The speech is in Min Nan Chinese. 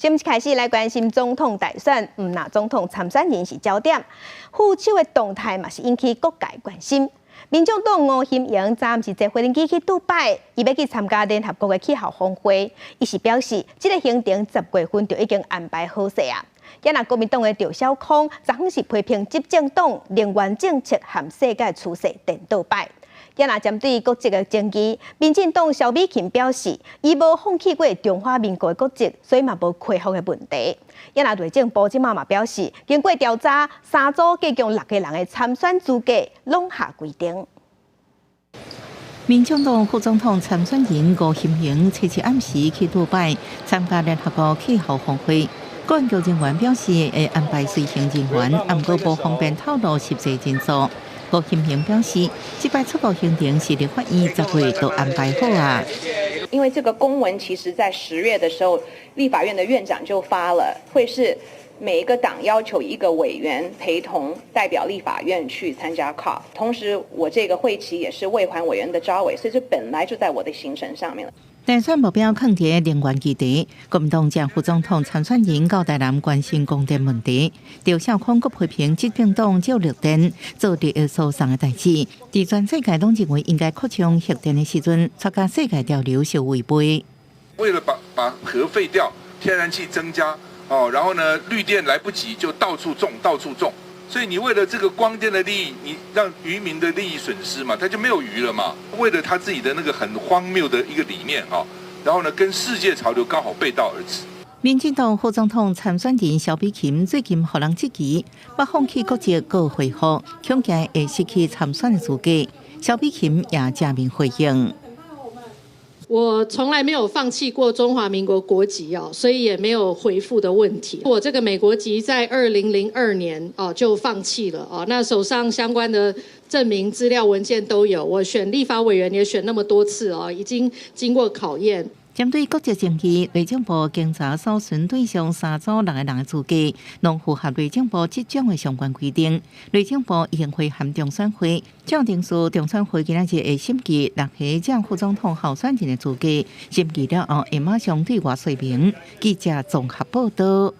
新聞開始來關心總統大選，毋但總統參選人是焦點，副手的動態嘛是引起各界關心。民眾黨吳欣盈昨暗時坐飛機去杜拜，伊欲去參加聯合國的氣候峰會。伊是表示，這个行程10月份就已經安排好勢啊。也若國民黨的趙小康，昨昏是批評執政黨能源政策和世界趨勢顛倒擺。也若針對國籍的爭議，民進黨蕭美琴表示，伊無放棄過中華民國的國籍，所以嘛無恢復的問題。也若內政部這馬嘛表示，經過調查，三組計共六个人的參選資格攏合規定。民進黨副總統參選人吳欣盈，星期暗時去杜拜參加聯合國氣候峰會。國安局人員表示會安排隨行人員，毋過無方便透露實際人數。吳欣盈表示，這擺出國行程是立法院10月都安排好啊。因為這個公文其實在10月的時候，立法院的院長就發了，會是每一個黨要求一個委員陪同代表立法院去參加 COP。同時，我這個會期也是衛環委員的召委，所以這本來就在我的行程上面了。大選目標囥佇能源議題，國民黨正副總統參選人到台南關心供電問題。趙少康閣批評執政黨借綠電做利益輸送的代誌，佇全世界攏認為應該擴張核電的時陣，卻佮世界潮流相違背。為了把核廢掉，天然氣增加，哦，然後呢，綠電來不及就到處種，到處種。所以你為了這個光電的利益，你讓漁民的利益損失嘛，他就沒有魚了嘛。為了他自己的那個很荒謬的一個理念啊，然後呢，跟世界潮流剛好背道而馳。民進黨副總統參選人蕭美琴最近予人質疑，欲放棄國籍閣恢復，恐驚會失去參選的資格。蕭美琴也正面回應。我從來沒有放棄過中華民國國籍哦，所以也沒有恢復的問題。我這個美國籍在2002年哦就放棄了哦，那手上相關的證明資料文件都有。我選立法委員也選那麼多次哦，已經經過考驗。針對國籍爭議，內政部經查搜尋對象三組六個人的資格，攏符合內政部職掌的相關規定。內政部已經回函中選會，照程序，中選會今仔日會審議六個正副總統候選人的資格，審議了後會馬上對外說明。記者綜合報道。